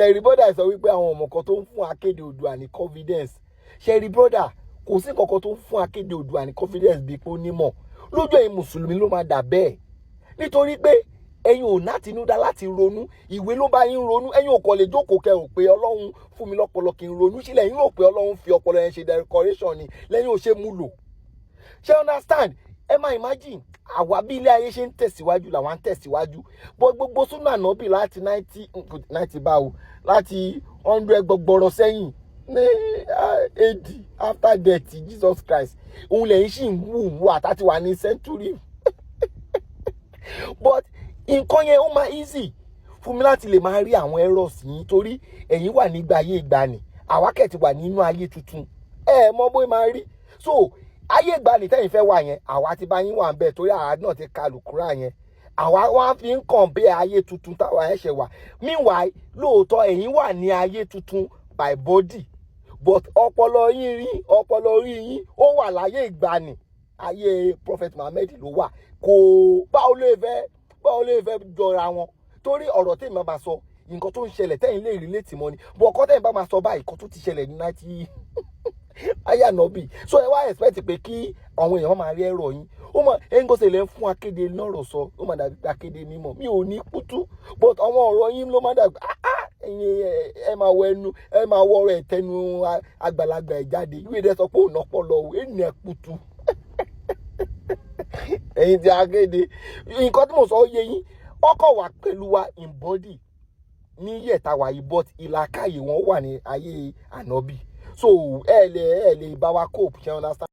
Ṣẹ́rí, brother sọ wípé àwọn ọmọ kan tó ń fún Akéde Oòduà ní confidence. Ṣẹ́rí, brother, kò sí nǹkan kan tó ń fún Akéde Oòduà ní confidence bíi pé ó nímọ̀. Lójú ẹ̀yin mùsùlùmí ló máa dà bẹ́ẹ̀, nítorí pé ẹ̀yin ò látinúdá láti ronú. Ìwé ló bá yín ronú. Ẹ̀yin ò kàn lè jókòó kẹ́ ò pé Ọlọ́run fún mi lọ́pọlọ kí n ronú sílẹ̀. Ẹ̀yin rò pé Ọlọ́run fi ọpọlọ yẹn ṣe decoration ni lẹ́yìn ò ṣe mú lò. Ṣé understand? Ẹ máa imagine, àwa bí ilé ayé ṣe ń tẹ̀síwájú làwa ń tẹ̀síwájú, but gbogbo súnà nọ́bì láti 90 90 báwo, láti 100 gbọgbọrọ sẹ́yìn ní AD, after death Jesus Christ, òun lẹ́yìn sì ń wù wù àtàtì wà ní century. But nǹkan yẹn, ó máa easy fún mi láti lè máa rí àwọn errors yín, torí ẹ̀yin wà nígbà ayé ìgbàanì, àwa kẹ̀ ti wà nínú ayé tuntun. Ẹ mọ bóyá máa rí. So ayé ìgbàanì tẹ́yìn fẹ́ wà yẹn, àwa ti bá yín wà ń bẹ̀, torí àwa náà ti ka lùkúrà yẹn. Àwa wá fi ń compare ayé tuntun táwa ẹ̀ṣẹ̀ wà. Meanwhile, lóòótọ́ ẹ̀yin wà ní ayé tuntun by body, but ọpọlọ yín rí, ọpọlọ orí yín ó wà láyé ìgbàanì. Ayé Prophet Muhammed ló wà. Kò báwo lè fẹ́ jọra wọn? Torí ọ̀rọ̀ tèmi máa sọ, nǹkan tó ń ṣẹlẹ̀ tẹ́yìn lè relate mọ́ ni, but ọkọ tẹ́yìn bá máa sọ báyìí, nǹkan tó ti ṣẹlẹ̀ ní 90 ayé ànábì. So ẹ wá expect pé kí àwọn èèyàn máa rí ẹ̀rọ yín. Ó mọ ẹ̀ńgọ́sẹ̀ lẹ́ ń fún Akéde lọ́rọ̀ sọ, ó máa dàbí pé Akéde mímọ̀ mi ò ní kútú, but àwọn ọ̀rọ̀ yín ló máa dàbí, ah ah, ẹ̀yin ẹ máa wọ ẹnu, ẹ máa wọ ọ̀rọ̀ ẹ̀tẹ́nu àgbàlagbà ẹ̀ jáde. Ìwé rẹ sọ pé òun ọpọlọ ò ẹ̀nì kútú. Ẹ̀yin tí Akéde, nǹkan tí mo sọ yé yín. Ọkọ̀ wà pẹ̀lú wa in body ní yẹ̀ta wà yìí, but ìlàkàyè wọn wà ní ayé ànábì. So ẹ lè bá wa cope. Ṣe understand?